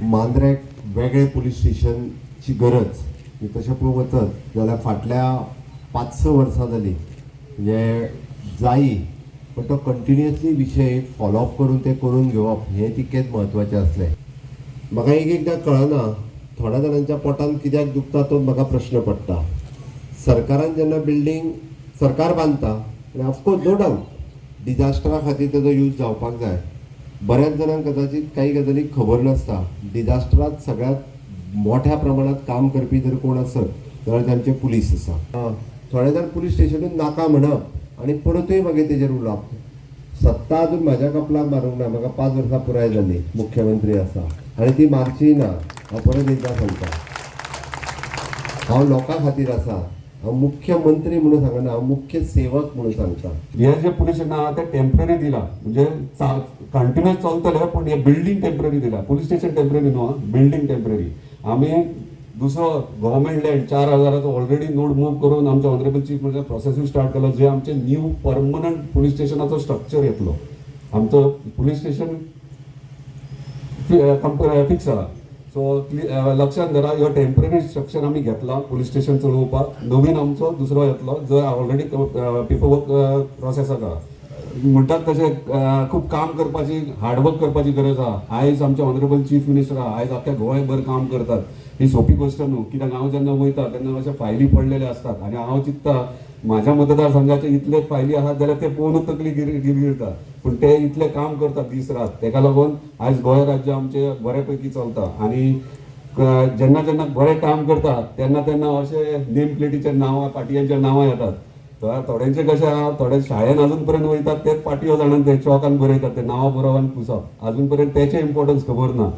मांद्र्याक वेगळें पुलीस स्टेशनची गरज ही तशें पळोवंक वचत जाल्यार फाटल्या 5-6 वर्सां जालीं, म्हणजे जायी, पण तो कंटिन्युअसली विशय फॉलोअप करून ते करून घेवप हें तितकेंच म्हत्वाचें आसलें. म्हाका एक एकदां कळना, थोड्या जाणांच्या पोटान कित्याक दुखता तो म्हाका प्रश्न पडटा. सरकारान जेन्ना बिल्डींग सरकार बांदता आनी ऑफकोर्स नो डावट डिजास्टरा खातीर तेजो यूज जावपाक जाय. बऱ्याच जाणांक कदाचीत काही गजाली खबर नासता. डिजास्टरात सगळ्यात मोठ्या प्रमाणात काम करपी जर कोण आसत जाल्यार ते आमचे पुलीस आसा. थोडे जाण पुलीस स्टेशनूच नाका म्हणप आनी परतूय मागीर तेजेर उलोवप. सत्ता अजून म्हाज्या कपलाक मारूंक ना. म्हाका 5 वर्सां पुराय जाली मुख्यमंत्री आसा आनी ती मारचीय ना. हांव परत एकदां सांगता, हांव लोकां खातीर आसा. हांव मुख्यमंत्री म्हणून सांगना, हांव मुख्य सेवक म्हणून सांगता. हे जे पुलीस स्टेशन आहा ते टेम्पररी दिला, म्हणजे कंटिन्युअस चलतले, पण हे बिल्डींग टेम्पररी दिला. पुलीस स्टेशन टेम्पररी न्हू, बिल्डींग टेम्पररी. आमी दुसरो गव्हर्मेंट लँड 4000चो ऑलरेडी नोड मूव करून आमचे ऑनरेबल चीफ मिनिस्टर प्रोसेसूय स्टार्ट केलो, जे आमचे न्यू परमनंट पुलीस स्टेशनाचो स्ट्रक्चर येतलो. आमचो पुलीस स्टेशन फिक्स आहा. सो लक्षात धरा, ह्यो टेम्पररी स्ट्रक्चर आमी घेतला पुलीस स्टेशन चलोवपाक. नवीन आमचो दुसरो येतलो, जो ऑलरेडी पेपर वर्क प्रोसेस आसा. म्हणटात तशें खूब काम करपाची, हार्डवर्क करपाची गरज आहा. आयज आमचे ऑनरेबल चीफ मिनिस्टर आहा, आयज आख्या गोंयभर काम करतात. ही सोंपी गोश्ट न्हू, कित्याक हांव जेन्ना वयता तेन्ना अशे फायली पडलेले आसतात आनी हांव चिंत्ता, म्हाज्या मतदारसंघाचे इतले फायली आहात जाल्यार ते पळोवन तकली गिरगिरता. पूण ते इतले काम करतात दीस रात, तेका लागून आयज गोंय राज्य आमचें बऱ्या पैकी चलता. आनी जेन्ना जेन्ना बरें काम करता तेन्ना तेन्ना अशे नेम प्लेटीच्या नांवां, पाटयांच्या नांवां येतात. तर थोड्यांचे कशें आहा, थोडे शाळेन अजून पर्यंत वयतात, तेच पाटयो जाणां, ते चॉकान बरयतात, ते नांवां बरोवप आनी पुसप. अजून पर्यंत तेचें इम्पॉर्टन्स खबर ना.